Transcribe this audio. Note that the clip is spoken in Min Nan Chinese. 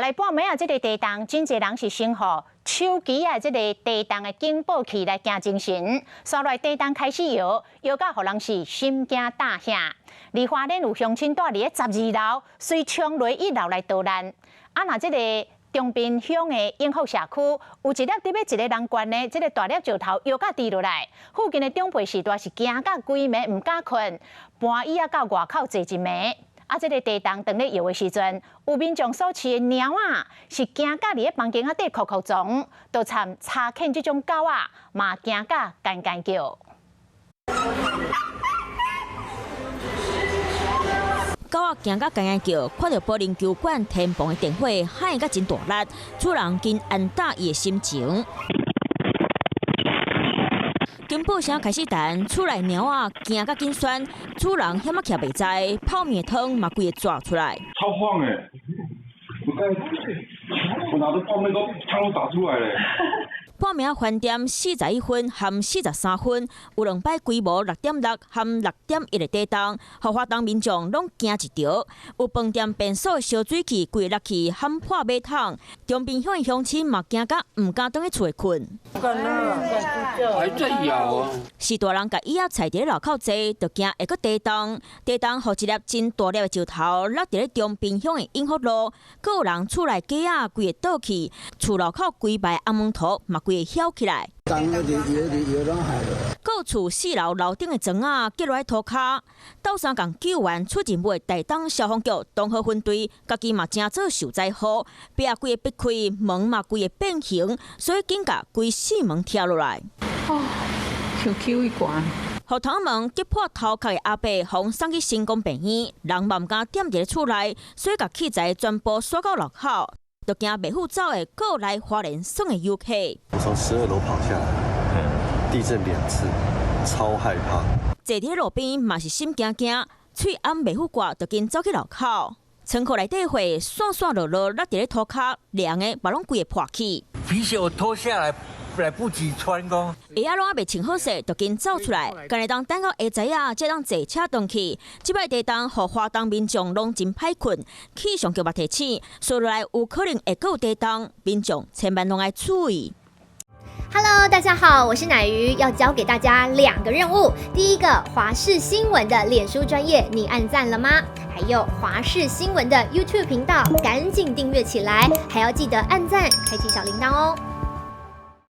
來半暝仔，這个地動，真濟人是先予手機仔這个地動的警報器來驚精神。煞來地動開始搖，搖到予人是心驚膽嚇。而花蓮有鄉親蹛佇咧12樓，隨窗落一樓來逃難。啊，若這个長濱鄉的永福社區，有一粒佇欲一个人懸的這个大粒石頭搖甲跌落來，附近的長輩時代是驚甲規暝毋敢睏，搬椅仔到外口坐一暝。啊！這个地動當咧搖的時陣，有民眾所飼的貓仔是驚甲佇咧房間仔底哭哭傱，就參柴犬這種狗仔嘛驚甲乾乾叫。狗仔驚甲乾乾叫，看著保齡球館天棚的電火喊甲真大力，主人緊安搭伊的心情。警報聲開始彈，厝內貓仔驚甲緊酸，主人險仔徛袂在，泡麵湯嘛規个逝出來。超晃欸！我剛我拿著泡麵都湯都灑出來咧。半暝3點41分和43分，有兩擺規模6.6和6.1的地動，予花東民眾攏驚一趒。有飯店便所的燒水器規个落去，撼破馬桶。長濱鄉的鄉親嘛驚甲毋敢轉去厝內睏。還在搖啊！是大人共椅仔踩佇咧樓口坐，就驚會閣地動。地動予一粒真大粒的石頭落佇咧長濱鄉的永福路，閣有人厝內架仔規个倒去，厝樓口規排紅毛塗嘛規個掀起來。閣有厝4樓樓頂的磚仔跌落來塗跤，鬥相共救援出任務的台東消防局東河分隊，家己嘛成做受災戶，壁規个逼開，門嘛規个變形，所以緊共規四門拆落來。哦，受氣懸。予頭毛擊破頭殼的阿伯，予送去成功病院，人嘛毋敢踮佇咧厝內，所以共器材全部徙到樓口，就驚袂赴走的過來花蓮耍的遊客。我從12樓跑下來，地震兩次，超害怕。坐佇路邊嘛是心驚驚，喙罨袂赴掛，就緊走去樓口。倉庫內底火散散落落落佇咧塗跤，涼的嘛攏規个破去。皮鞋我脫下來，來不及穿講。鞋仔攏猶未穿好勢，就緊走出來。干焦會當等到下早仔，才當坐車轉去。這擺地動，予花東民眾攏真歹睏。氣象局嘛提醒，紲落來有可能會閣有地動，民眾千萬攏愛注意。 Hello，大家好，我是乃瑜，要交給大家兩個任務。第一個，華視新聞的臉書專頁，你按讚了嗎？還有華視新聞的 YouTube 頻道，趕緊訂閱起來，還要記得按讚，開啟小鈴鐺哦。